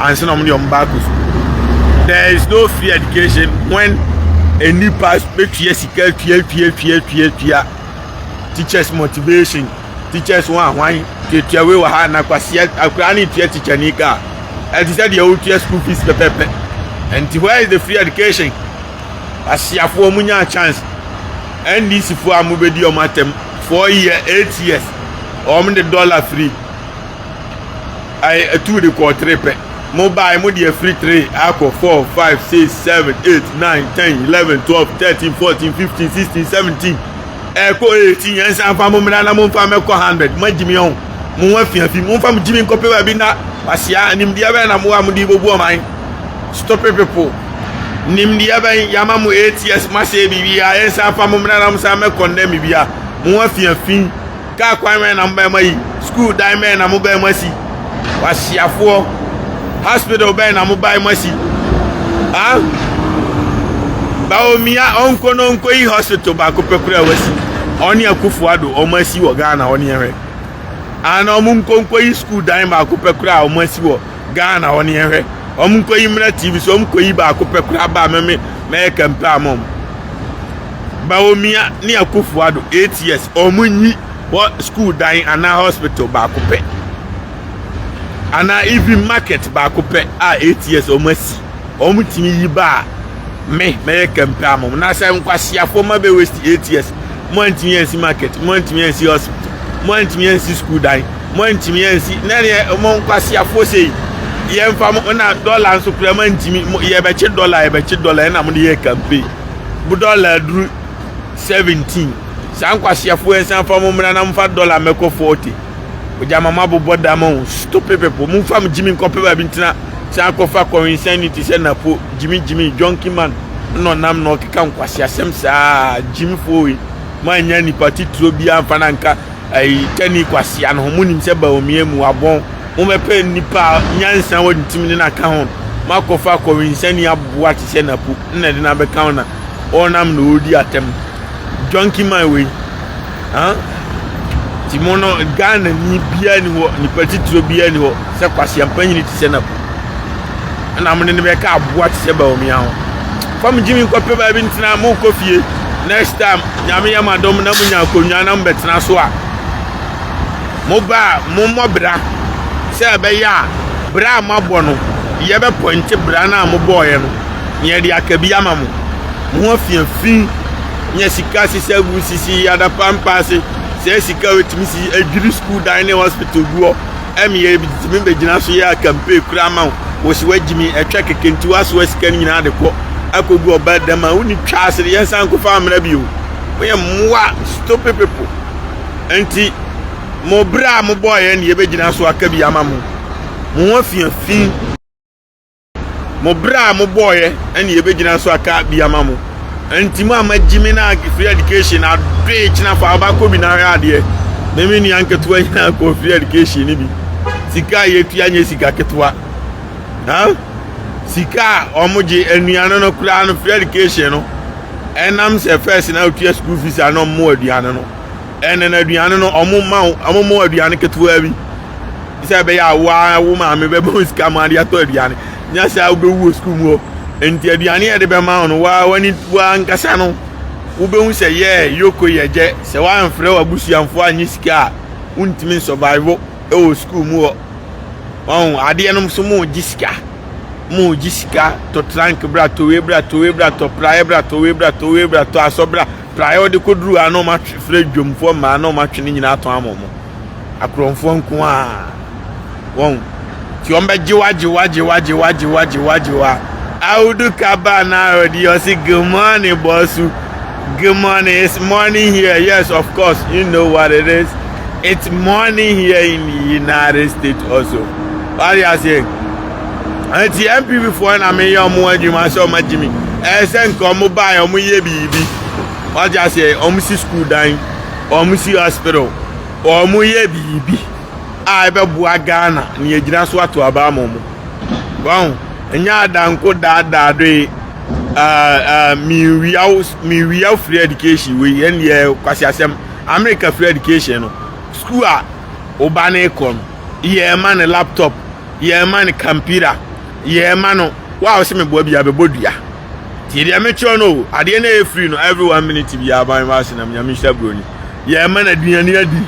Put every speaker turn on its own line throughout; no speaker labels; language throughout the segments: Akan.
ansa na wɔn de wɔn ba akɔ sukuu. There is no free education when nnipa bɛtua sika tua tua tua tua tua teachers motivation, teachers wɔn ahwan tuatua wei wɔ ha na kwasia akwaraa ne tua teacher ni ka ɛte sɛ deɛ wotua school fees pɛpɛpɛ. Nti where is the free education? Asiafoɔ mu nya chance, NDC foɔ a mo bɛdi wɔn atɛm 4 year, 8 years, wɔn de dollar free ayi two de kɔ three pɛ. Mo baa mo de free three akɔ four, five, six, seven, eight, nine, 10, 11, 12, 13, 14, 15, 16, 17, ɛkɔ 18. Yɛn nsa nfa mo mmira na mo nfa mɛkɔ 100. Mo agyi mi ho, mo ho afiafi, mo nfa mo gyi mi nkɔpɛ baabi na wasia. Nimdeɛ bɛyɛ na mo a mo de bobu ɔman? Stupid people. Nimdeɛ bɛn yama mo 8 years mo ahyɛ biribi a yɛn nsa nfa mo mmira na mo nsa mɛkɔ ndɛ biribi a mo ho afiafi. Kaa kwan bɛn na mo bɛn mo ayi? School dan bɛn na mo bɛn mo asi? Wasiafoɔ, hospital bɛn na mo ban mo asi? Ah, Bawumia ɔnko no nko yi hospital baako pɛ kura wasi, ɔne Akufo Addo ɔmo asi wɔ Ghana. Ɔne ɛhwɛ ana ɔmo nko nko yi school dan baako pɛ kura a ɔmo asi wɔ Ghana. Ɔne ɛhwɛ ɔmo nko yi mmerɛ TV so, ɔmo nko yi baako pɛ kura ba mɛmɛ mɛyɛ campaign ama ɔmo. Bawumia ne Akufo Addo, 8 years, ɔmo nyi wɔ school dan anaa hospital baako pɛ anaa even market baako pɛ a 8 years ɔmo asi, ɔmo tumi yi ba a, me mɛyɛ campaign ama mo. Na sɛ nkwasiafoɔ ma bɛ waste 8 years, mo antumi ansi market, mo antumi ansi hospital, mo antumi ansi school dan, mo antumi ansi na deɛ mo nkwasiafoɔ sɛ yɛmfa mo na dollar nso kura mo antumi mo. Yɛbɛkye dollar, yɛbɛkye dollar, ɛna mo de yɛ campaign mo. Dollar duru 17 saa, nkwasiafoɔ yɛn san fa mo mmira na mo fa dollar mɛkɔ 40. Ogyama mo abobɔ dam o. Stupid people. Mo nfa mo gyimi nkɔpɛ baabi ntena san akɔfa kɔnwinsɛn ti sɛ napo gyimi gyimi junkie man na ɔnam na ɔkeka nkwasiasɛm saa. Gyimifoɔ yi, mo anya nipa titiro bi amfa na nka ayi tɛni kwasia no ho. Mo nim sɛ Bawumia mu abɔn. Mo bɛpɛ nipa a nyansa wɔ ne tim ne n'aka ho. Mo akɔfa kɔnwinsɛn aboa te sɛ napo nna de n'abɛka ho na ɔnam na ɔredi atɛm. Junkie man wei, huh? Ti mo no, Ghana ni bia ni hɔ, nipa titiro bia ni hɔ sɛ kwasia mpanyini te sɛ napo ɛna mo ne ne bɛka aboa te sɛ Bawumia ho. Fam gyimi nkɔpɛ baabi ntena. Mo nkɔ fie. Next time Nyame yɛ ma dɔm na mo nya akonnwa na mo bɛtena so a, mo ba a mo mmɔ bra sɛ ɛbɛyɛ a bra a moabɔ no, yɛbɛpɔnte bra no a mobɔɔyɛ no na yɛde aka bi ama mo. Mo ho afiafi nyɛ sika sisa gu sisi adapampa ase sɛ sika wetumi si adwiri school dan ne hospital gu hɔ ɛmi yɛ tumi bɛgyina so yɛ campaign kura ama wo. Wɔsi wagyimi ɛtwa keke nti wasoa sika no nyinaa de kɔ akɔgu ɔba dɛm a woni twa ase de yɛnsan nkɔfa amena bio. Woyɛ mmoa, stupid people. Nti mo bere a mobɔɔyɛ ne yɛbɛgyina so aka bi ama mo. Mo ho afiafi. Mo bere a mobɔɔyɛ ɛne yɛbɛgyina so aka bi ama mo. Nti mo a magyimi na free education adoe kyena fa wobakɔ bi na ahwɛ adeɛ na me nua nketewa nyinaa kɔ free education ni bi. Sika a yɛtua nyɛ sika ketewa ha. Sika a ɔmo gye anuane no koraa no, free education no, ɛnam sɛ first na otua school fees a na ɔmo aduane no, ɛnɛ na aduane no ɔmo ma ɔmo ma aduane ketewa bi sɛ ɛbɛyɛ a waa wo maame bɛbɔ sika ma ade atɔ aduane nyɛ sɛ wobɛwu wɔ school mu hɔ. Nti aduane yɛde bɛma wo no, waa wani waa nkasa no wobɛhu sɛ yɛ yoko yɛ gyɛ sɛ woamfrɛ w'abusuamfoɔ anyɛ sika a wontumi nsurvive ɛwɔ school mu hɔ. Ɔho adeɛ no nso mo gye sika, mo gye sika tɔ trunk bra, tɔ wei bra, tɔ wei bra, tɔ praeɛ bra, tɔ wei bra, tɔ wei bra, tɔ asɔ bra. Praeɛ wɔde kɔduru a na ɔmo atwe frɛ dwomfoɔ mmaa na ɔmo atwe ne nyinaa atɔn ama ɔmo akorɔmfoɔ nko a wɔn tí wɔn bɛgye wa gye wa gye wa gye wa gye wa gye wa gye wa. Awudu Kaba na ɔdi ɔsi, "Good morning, boss. Good morning. It's morning here." Yes, of course, you know what it is. It's morning here in the United States also. Wadi ase. Nti NPP foɔ na meyɛ ɔmo adwuma sɛ ɔmo agye mi ɛsɛ nka ɔmo baa ɔmo yɛ biribi. Wadi ase, ɔmo si school dan, ɔmo si hospital, ɔmo yɛ biribi a ɛbɛboa Ghana na yɛgyina so ato aba ama ɔmo. Wɔn nyɛ adanko daadaa do yi. Miwia miwia free education wei yɛn deɛ kwasi asɛm. America free education no, school a ɔba ne kɔ no, yɛn ma ne laptop, yɛn ma ne computer. Yɛma no wo a wosɛ meboa bi abɛbɔ dua. Tie deɛ mekyerɛ no o, adeɛ no ɛyɛ free no every one minute biara ban ma ase nam Nyame nhyira buroni. Yɛma no aduane adi.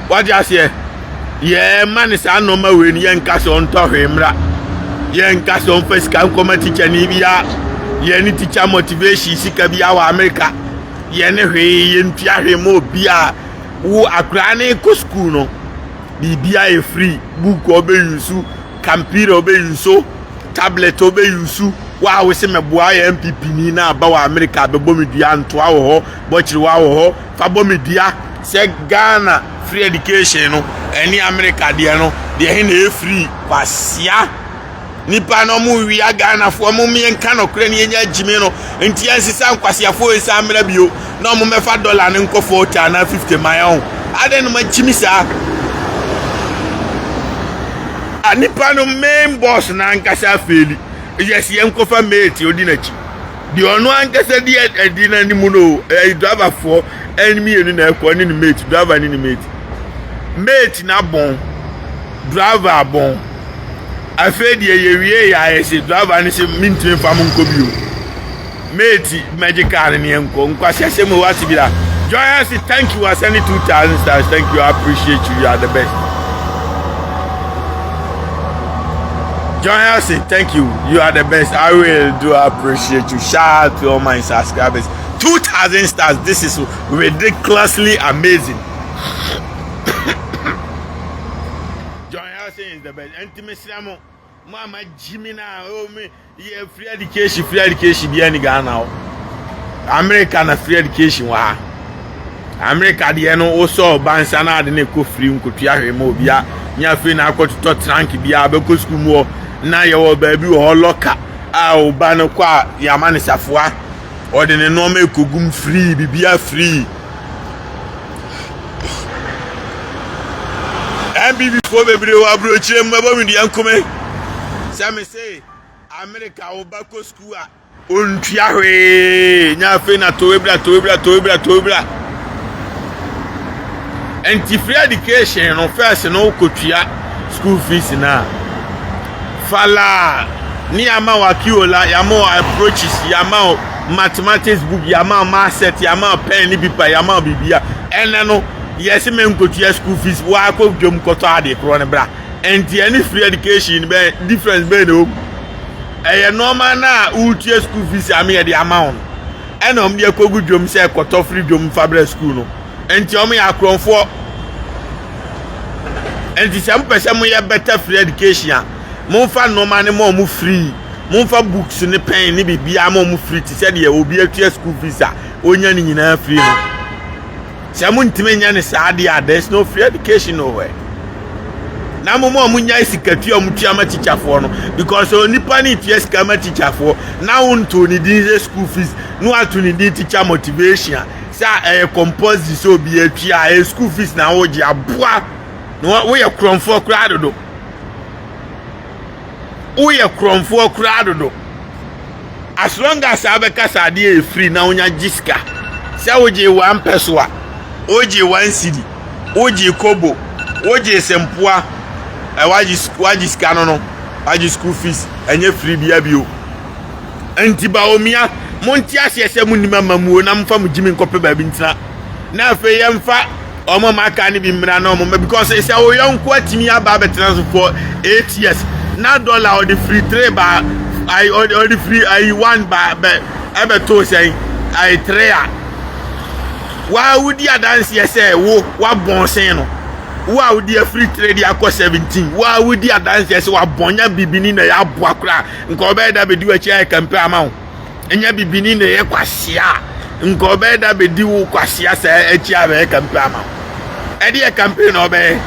Wate aseɛ? Yɛma no saa nneɛma wei no yɛnka sɛ ɔntɔ hwee mmra. Yɛnka sɛ ɔmfa sika nkɔma tikyani biara. Yɛne teacher motivation sika biara wɔ Amerika. Yɛne hwee yɛntua hwee ma obiara. Wo akwaraa no kɔ sukuu no biribiara yɛ free. Book a ɔbɛyusu, computer a ɔbɛyusu, tablet a ɔbɛyusu. Wo a wose mɛboa yɛ NPP ni na aba wɔ Amerika bɛbɔ me dua ntoa wɔ hɔ, bɔkyerewa wɔ hɔ, fa bɔ me dua sɛ Ghana free education no ɛne Amerika deɛ no deɛ he na ɛyɛ free kwasia. Nipa no ɔmo wia Ghanafoɔ ɔmo yɛnka nɔkorɛ ne yɛnya agyimi no nti yɛnsesa nkwasiafoɔ nsa mmra bio na ɔmo mɛfa dɔla no nkɔ 40 anaa 50 ma yɛn ho adɛn no makyimi saa. Nipa no main boss no ankasa afeeli yɛsi yɛnkɔfa mate odi n'akyi deɛ ɔno ankasa di adi n'anim no ɛyɛ driverfoɔ ɛne mmienu na ɛkɔ ne ne mate driver ne ne mate mate n'abɔn driver abɔn. Afei deɛ yɛwie yɛ ayɛ se driver no se mentumi mfa mo nkɔ bio. Mate mɛgye kaa no ne yɛnkɔ. Nkwasi asɛm o wate bi da. Joy se thank you asɛne 2000 stars thank you I appreciate you you are the best. Joy se thank you you are the best I really do appreciate you. Shout out to all my subscribers. 2000 stars this is ridiculously amazing. John Harrison is the best. Ɛnti mesrɛ mo, mo a magye mi na o me yɛ free education, free education bi ɛni Ghana o. America na free education wɔ ha. America deɛ no wosɔ ɔba nsa na ade ne kɔ free nkotua hwee ma obia. Nya afei na akɔtotɔ trunk biara bɛkɔ sukuu mu hɔ na yɛwɔ baabi wɔ hɔ lɔka a ɔba no kɔ a yɛama ne safoa ɔde ne nneɛma ekogum free bibia free. NPP foɔ bebree wɔ aburokyire mu ɛbɔ mi deɛ nkome sɛ me se Amerika wo ba kɔ sukuu a ontua hwee nya afei na towe bra towe bra towe bra towe bra nti free education no first no wokɔtua school fees na falaa ne yɛama wo akiola yɛama wo approaches yɛama wo mathematics book yɛama wo math set yɛama wo pen ne paper yɛama wo biribia ɛnɛ no yɛse menkɔtua school fees woakɔ dwam kɔtɔ adeɛ korɔ no bra. Ɛnti ɛne free education bɛn difference bɛn na ɛwɔ mu? Ɛyɛ nneɛma no a wotua school fees a meyɛ de ama wo no ɛna wɔn de akɔgu dwam sɛ kɔtɔ firi dwam fa brɛ school no. Ɛnti wɔn yɛ akorɔmfoɔ. Ɛnti sɛ mopɛ sɛ moyɛ better free education a momfa nneɛma no ma wɔn free. Momfa books ne pen ne biribiara ma wɔn free te sɛ deɛ obi atua school fees a onya ne nyinaa free no. Sɛ montumi nyɛ ne saa deɛ a there is no free education nowhere. Na mo mo a monya sikatua a motua ma tikyafoɔ no because onipa ne tua sika ma tikyafoɔ na wonto ne din sɛ school fees na wato ne din teacher motivation a sɛ ɛyɛ compulsory sɛ obi atua a ɛyɛ school fees na wogye aboa na woyɛ korɔmfoɔ koraa dodo. Woyɛ korɔmfoɔ koraa dodo. As long as abɛka sɛ adeɛ yɛ free na wonya gye sika sɛ wogye one peso a wogye one cedi wogye kobo wogye sempoa ɛ wagye wagye sika no no wagye school fees ɛnyɛ free bia bio. Nti Bawumia monte aseɛ sɛ monim amamuo na momfa mo gyimi nkɔpɛ baabi ntena na afei yɛmfa ɔmo ma aka ne bi mmra na ɔmo ma because sɛ wo yɔnko atumi aba abɛtena so for 8 years na dollar ɔde firi three ba ayi ɔde ɔde firi ayi one ba bɛ ɛbɛto sɛn ayi three a waa wodi adanseɛ sɛ wo wabɔn sen no wo a wodi afiri three de akɔ 17 wo a wodi adanseɛ sɛ wabɔn nya bibini na yɛ aboa koraa nka ɔbɛyɛ da bɛdi w'akyi ayɛ campaign ama wo ɛnyɛ bibini na ɛyɛ kwasia nka ɔbɛyɛ da bɛdi wo kwasia sɛ akyi a bɛyɛ campaign ama wo ɛde yɛ campaign na ɔbɛyɛ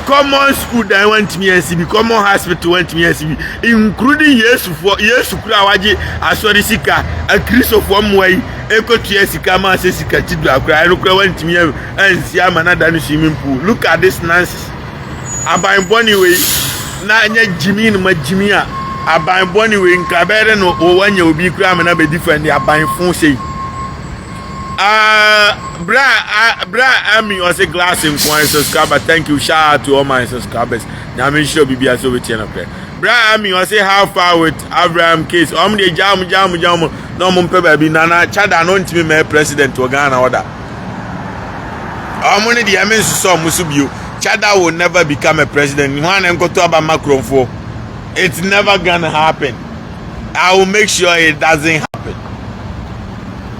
common school dan wantumi ansi bi common hospital wantumi ansi bi including yesufoɔ Yesu kura a wagye asɔre sika akristofoɔ mmoa yi ekotua sika ma sɛ sika ti do akora ɛno kura wantumi ansi ama na da no swimming pool. Look at this nonsense. Aban bɔne wei na ɛnyɛ gyimi no ma gyimi a aban bɔne wei nka bɛyɛ dɛ no wanya obi kura ama na bɛdi fɛn de aban fo sei. Bra bra Ami ɔsɛ glass nko ara subscriber. Thank you, shout out to all my subscribers. Nyame nhyira obi bia sɛ obetie no korɛ. Bra Ami ɔsɛ, how far with Abraham case? Ɔmo de gya ɔmo, gya ɔmo, gya ɔmo na ɔmo mpɛ baabi. Nana Chada no ntumi mɛ president wɔ Ghana ɔda. Ɔmo ne deɛ ɛme nsosɔ ɔmo so bio. Chada will never become a president. Hwan na nkɔtɔ aba ma kurɔmfoɔ? It's never gonna happen. I will make sure it doesn't happen.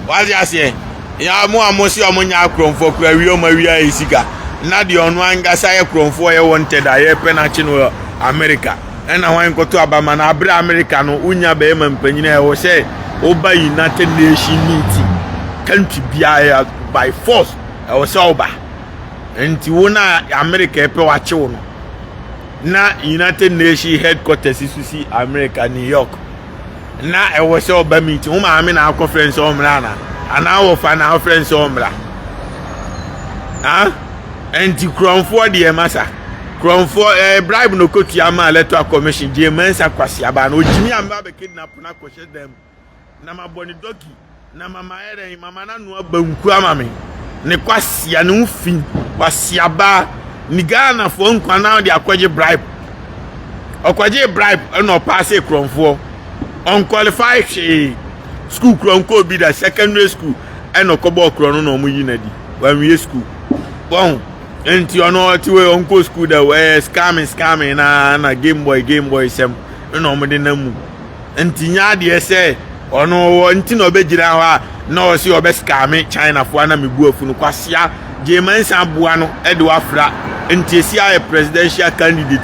Wate aseɛ? Ya mo a mo si ɔmo nya akorɔmfoɔ kura wie, ɔmo awia yɛ sika na deɛ ɔno ankasa yɛ korɔmfoɔ yɛ wanted a yɛpɛ n'akyi no wɔ America, ɛna wɔn nkɔtɔ abama na abere America no wonya bɛrima mpanyin a ɛwɔ sɛ ɔba United Nation meeting, country biara by force ɛwɔ sɛ ɔba. Nti wo na America ɛpɛ wakyew no na United Nation headquarters so si America, New York, na ɛwɔ sɛ ɔba meeting. Wo maame na akɔfrɛ nsɛ ɔmmra ana anaa wɔfa na afrɛ nsɛ ɔmmra? Ah, nti kurɔnfoɔ deɛ, masa, kurɔnfoɔ bribe na okotua ama Electoral Commission. Gye Mensa kwasi aba na ogyimi amba abɛ kidnap na akɔhyɛ dɛm na ma bɔ ne dɔki na mama ɛrɛn mama na noa banku ama me ne kwasia ne ho fi kwasiaba ne Ghanafoɔ nkwa na ɔde akɔgye bribe. Ɔkɔgye bribe ɛna ɔpaase kurɔnfoɔ. Ɔnqualify hwee. School kurɔnkɔ obi da secondary school ɛna ɔkɔbɔ korɔ no na ɔmo yi n'adi. Wanwie school wɔn nti ɔno ɔte wei ɔnkɔ school da. Ɛyɛ scamming, scamming na game boy sɛm ɛna ɔmo de nam mu. Nti nya adeɛ sɛ ɔno wɔ nti na ɔbɛgyina hɔ a na ɔsi ɔbɛ scam Chinafoɔ ana mebu afu no. Kwasia Gyema nsa aboa no ɛde wafra nti esi ayɛ presidential candidate.